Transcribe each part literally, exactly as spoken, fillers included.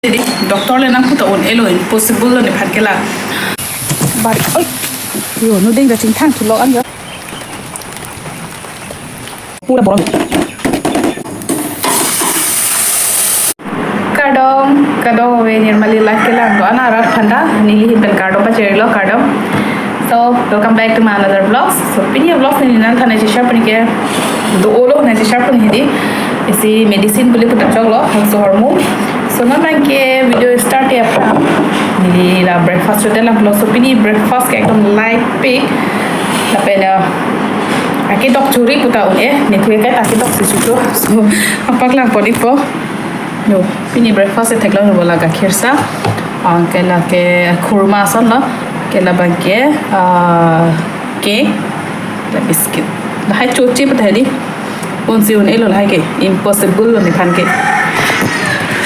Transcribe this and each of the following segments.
Didi, doctor le nangpu ta un-elo, impossible lo nephan ke la. But, oi, yo, nudeng ta chingthang thulo an yo. Pura boron. Kardom, kardom ave Nirmali Life kelang do-an arat aphan ta, neli hin pen kardom pachirilo, kardom. So, welcome back to my another vlogs. So, pini vlogs neli nangthan nangcheshare pon ke, do-olo nangcheshare pon hedi. Isi medicine pule puta choklo, laso ahormu. So, non abang ke video start ya aphrang, neli la breakfast chodetlang pulo. So, pini breakfast ke ekdom light pik. Lapen, uh, akedok churi puta un-e, nethu ke ta akedok si chuto. So, apaklang pon ikpo. No, pini breakfast e theklong bola gakhir sa. Anke lake khurma ason lo. Ke labang ke, ah, cake, la biscuit. Lahai choche puta hedi. Ponsi un-elo lahai ke. Impossible lo nephan ke.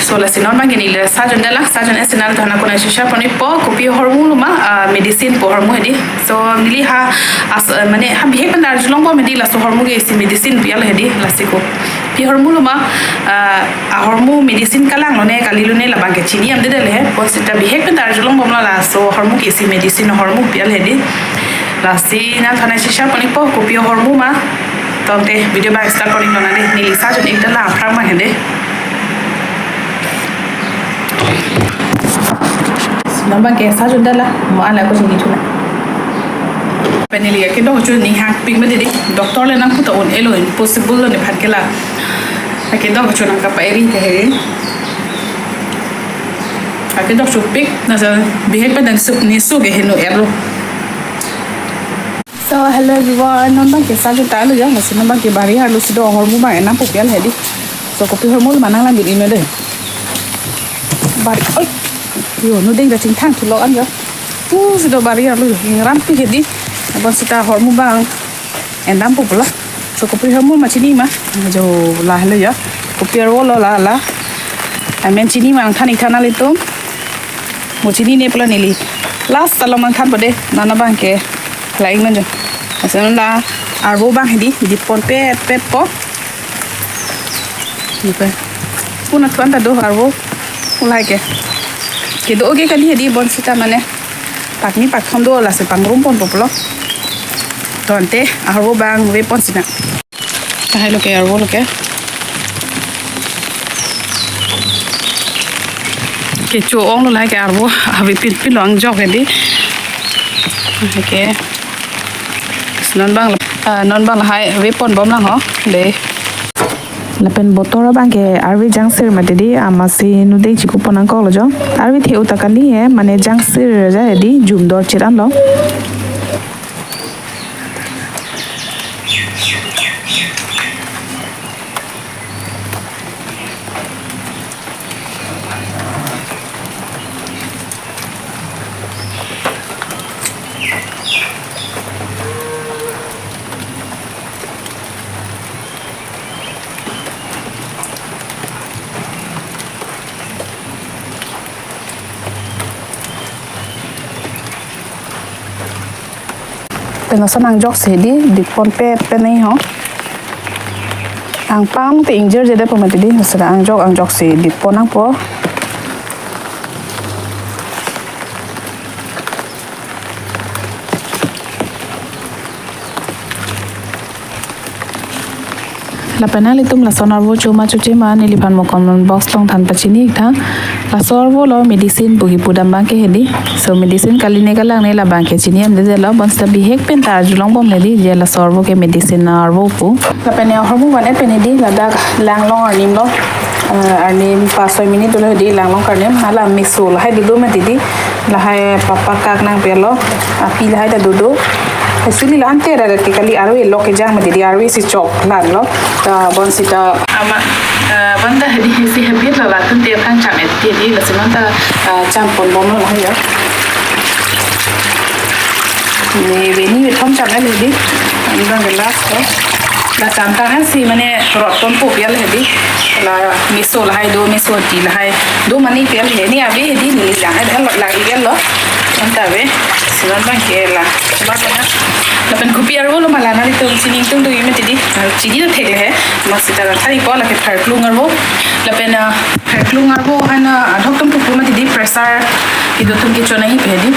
So lasi non abang ke neli la sajon detlang, sajon-e si nangthan ako nangcheshare pon ikpo, kopi ahormu lo ma, ah, medicine pu ahormu hedi. So neli ha as, mane ha bihek pen arjulongbom hedi, laso ahormu ke isi medicine pu alo hedi, lasi ko. Pi ahormu lo ma, ah, ahormu medicine kalang lone, kali lone labang ke chini amde dele he. Pon sita bihek pen arjulongbomlo laso ahormu ke isi medicine ahormu pi alo hedi. Lasi nangthan nangcheshare pon ikpo, kopi ahormu ma. Tangte video abang start pon iknon ade. Neli sajon-ik detlang aphrang abang hedi. Non abang ke sajon detlang, mo ala ko chini thuna. Pen neli akedok chu ning hang pik ma didi. Doctor le nangpu ta un-elo, impossible lo nephan ke la. Akedok chu nangkapa-eri ke he. Akedok chu pik, nasa bihek pen dan sup ni su ke henu erlo. So, hello everyone, non abang ke sajon ta alo ya, lasi non abang ke bari arlo si do ahormu abang enam pu pi alo hedi. So, kopi ahormu lo ma nanglang bit ino de. Bari, oi, yo, nudeng ta chingthang thulo an yo. Pu si do bari arlo yo, ingram pi hedi. Abang sita ahormu abang endam pu pula. So, kopi ahormu ma chini ma. Jo, la helo ya. Kopi ahormu lo la la. Amen chini ma nangthan ik than nanglitum. Mo chinine pula neli. Last along nangthanpo de, non abang ke. Lain manjo. Asal la arvo abang hedi, dipon pet pet po. Ipe. Puna thuan ta do arvo. Ulai ke. Kedo oge kali hedi bon sita mane. Pakni pakthom do lasi pangrum ponpo pulo. Tangte arvo abang ve pon sina. Lahai lo ke arvo lo ke. Kecho-ong lo lahai ke arvo, ave pil pil lo angjok hedi. Lahai ke. Non abang, ah, non abang lahai ve ponbomlang ho. De. Lapen botor abang ke arve jangsir mati di, amatsi nudeng chikup pon nangkoklo jo. Arve the-o ta kali he, mane jangsir ja hedi, jum dor chit anlo. Pen lason angjok si di, dipon pet pet nai ho. Angpang te ingjir jede po mati di, lason angjok angjok si dipon nangpo. Lapen nanglitum lason arvo cho ma choche ma neliphan mo comment box along than pachini ik tha. Laso arvo lo medicine pu kipu dam abang ke hedi. So medicine kali ne kalang ne labang ke chini amde delo, bonsita bihek pen ta arjulongbom hedi je laso arvo ke medicine arvo pu. Lapen ne ahormu van-et pen hedi ladak langlong arnimlo. Eh, arni pas soi minute dolo hedi langlong karnim. Hala meso lahai dudu mati di. Lahai papa kak nangpelo. Api lahai ta dudu. Actually, la-an te ra ke kali arve lo kejang mati di, arve si chok lanlo. Ta bonsita. Ama, eh, bonta hedi si happy la la tun te aphan cham-et ke di, lasi bonta, eh, cham ponbomlo lahai ya. Ne veni vethom cham-et hedi. Anbang gelas ko. La cham tangsi mane rot ponpo pi alo hedi. La meso lahai do, meso ti lahai do mane pi alo hedi, ave hedi neli lang, eh, lo, lang ik lo. Bonta ave. Ran bang ke la. Lapen kopi arvo lo ma la nelitum chini ingtung do ime tidi. Chini do thek le he. Masita la thari ko lake pharklung arvo. Lapen, ah, pharklung arvo hana adhok tum pupu ma tidi pressure ido tum ke chona hi pe di.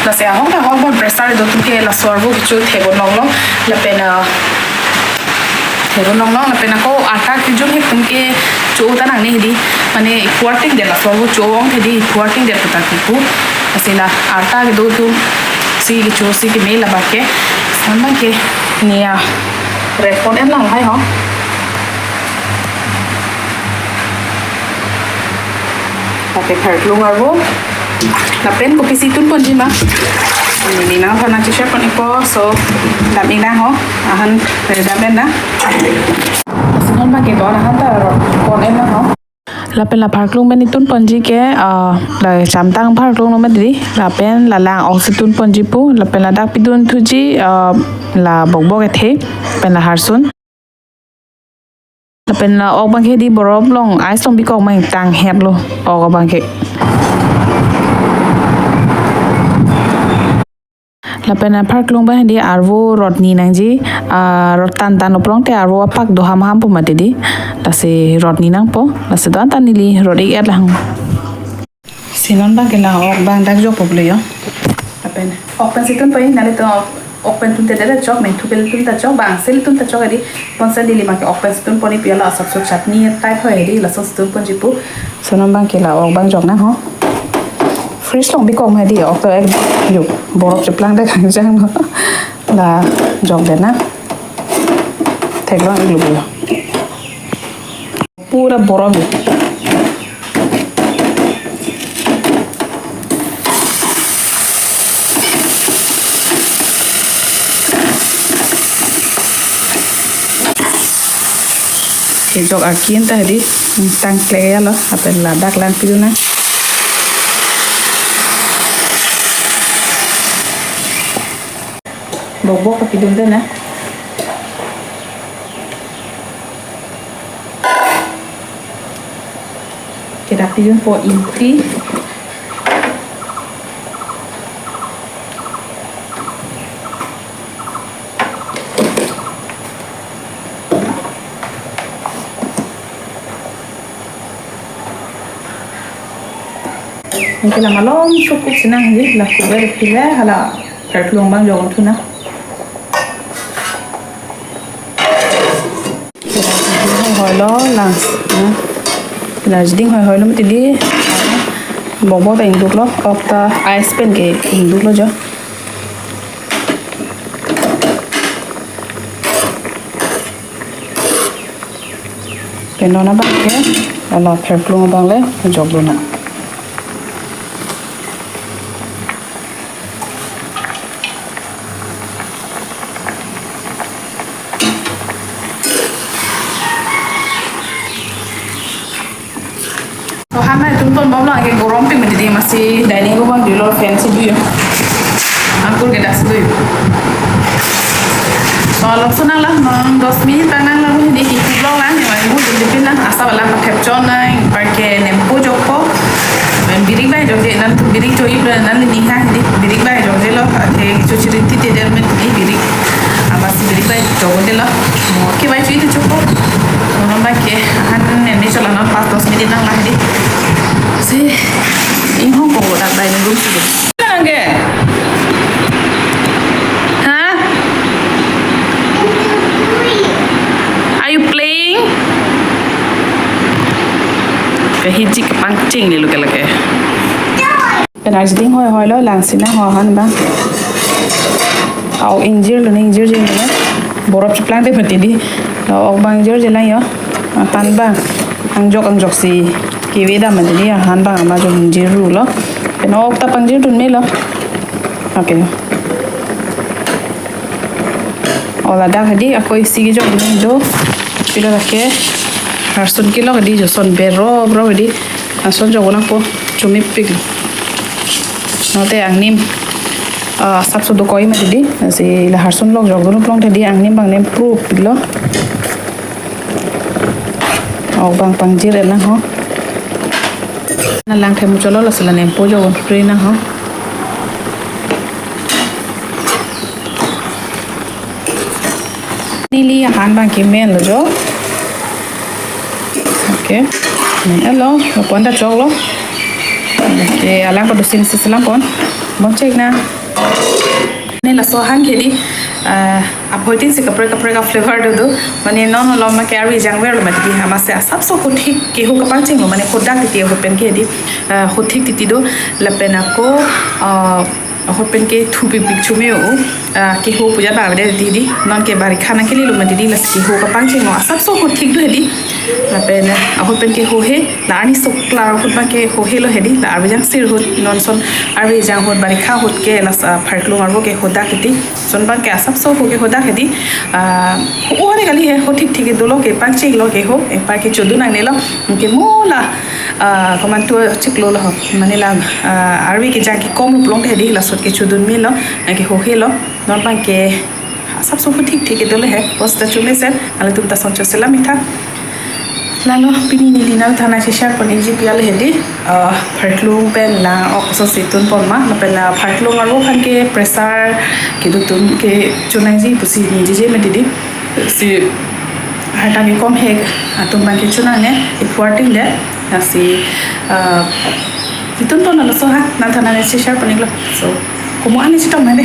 Lasi ahok ta ahok bon pressure ido tum ke laso arvo ke chu thebo nong lo. Lapen, ah, thebo nong lo. Lapen ako atta kejun hi tum ke chu ta nang ni di. Mane iphu arting det laso arvo chu ong thedi iphu arting det puta kipu. Lasi la atta kedo tum si kecho si keme la bak ke. Sambang ke nia. Red pon en lang hai ho. Lake pharklung arvo. Lapen kopisi tun ponji ma. Neli nangphan nangcheshare pon-ikpo, so dam-ik nang ho. Ahan, eh, dam en nang. Sinon bang ke don ahan ta ro pon en nang ho. Lapen la pharklung pen itun ponji ke, ah, la chamtang pharklung lo ma tidi. Lapen la lang-ok si tun ponji pu. Lapen ladak pidun thuji, ah, la bokbok ethe. Pen la harsun. Lapen la ok bang ke di borop along ice along bikok mang tang het lo ok bang ke. Lapen apharklung bang di arvo rot ni nangji, ah, rot tan tan oplong te arvo apak do ham ham pu mati di. Lasi rot ni nangpo, lasi do-an ta neli rot-ik et lang. Sinon bang ke la ok bang dak jokpo ple yo. Lapen ok pen si tun pai nelitum ok pen tun te dere chok, mengthu pen tun ta chok, bang sel tun ta chok edi. Pon sel dili ma ke ok pen si tun pon-ik pi la asap sok chutney type hoi edi, laso si tun ponji pu. Sinon bang ke la ok bang jok nang ho. Fridge along bikok ma di ok to ek juk borop cheplang de kang jang no. La jok de na. Theklong-ik lo. Pura borop. Kejok akin ta di tang kle ya lo, lapen ladak lang pidun nang. Bokbok pidun de na. Kedak pidunpo ingti. Anke la malom sukuk sinang di, la kuber pile hala pharklung bang jok thu nang. Hoi hoi lo lang. Energy ding hoi hoi lo mati di. Bokbok ta ingduk lo, ok ta ice pen ke ingduk lo jo. Pen non abang ke, ala pharklung abang le jok lo nang. O, hana tun pon bom lo, anke gorom pik mati di, masi dining room abang dui lo, fan si dui yo. Angkur ke dak si dui yo. So, lok so nang la, nang dos minute ta nang la, ini di hiku blok la, yang lain bu dili pin la, asap la pathep chon nang, parke nempo jokpo. Birik bai jok je, nangtum birik cho-ik lo, nang ni ha di, birik bai jok je lo, athe cho chiri ti te der men di birik. Amas birik bai jok je lo. Mo ke bai cho-ik tu chokpo. Mo non bai ke, han ne ne chola nang pas dos minute nang la di. Si, inghong ko dak dining room si. Nang ke? Ha? Are you playing? Kahiji kepangcheng ni luke lake. Pen arjiding hoi hoi lo, lang si nang ho han bang. Au ingjir lo, ingjir jing lo. Borop cheplang te mati di. Lo ok bang ingjir je lang yo. Tan bang. Angjok angjok si. Kiwi dam mati di, han bang ama jok ingjir ru lo. Pen ok ta pangjir dun me lo. Okay. O ladak hadi ako isi kejok dun do. Pilo lake. Harsun kilo hadi joson berop rop hadi. Lason jok nangpo, chumi pik lo. Note angnim, ah, asap so dokok mati di. Lasi la harsun lok jok dun plong te di angnim bang nem pru pik lo. Ok bang pangjir nang ho. Na lang them cholo, lasi la nempo jok dun pru nang ho. Neli ahan abang ke men lo jo. Okay. Hello, lo pon ta choklo. Okay, alang padusin si selam pon. Bon chek na. Ne laso ahan ke di, ah, aphoitin si kaprek kaprek a-flavor do do. Mane non lo ma ke arve jangver lo mati di, amatsi asapso ko thik keho kapangcheng lo, mane hodak titi ahut pen ke di, ah, hothik titi do, lapen ako, ah, ahut pen ke thupipik chume o, ah, keho puja ba de di di, non ke barikha nangkele lo mati di, lasi keho kapangcheng lo asapso hothik do di, lapen, ah, ahut pen ke hohe, la arni sok klar ahut abang ke hohe lo hedi, la arve jangsir ahut, non son arve jang ahut, barikha ahut ke, la sa pharklung arvo ke hodak titi. Son abang ke asapso ho ke hodak hedi. Ah, ho ne kali he, hothik thik dolo ke pangcheng lo ke ho, e par ke chodun nangne lo, ke mo la, ah, komantu chiklo lo ho, mane la, ah, arve kejang ke kom lo pulote hedi, lasot ke chodun me lo, ke hohe lo, non abang ke asapso hothik thik dolo he, bos ta chume sen, halatum ta son cho selam itha. Lalo pini neli nangthan nangsi share pon ikji pi ale hedi, ah, pharklung pen la ok so si tun pon ma, lapen la pharklung arvo aphan ke pressure kedo atum ke chonangji pusi neli je mati di. Si harta ke kom he atum abang ke chonangne, iphuar tin le, lasi, ah, itun pon laso ahan, nangthan nangsi share pon iklo. So, komo ani chetong ma de.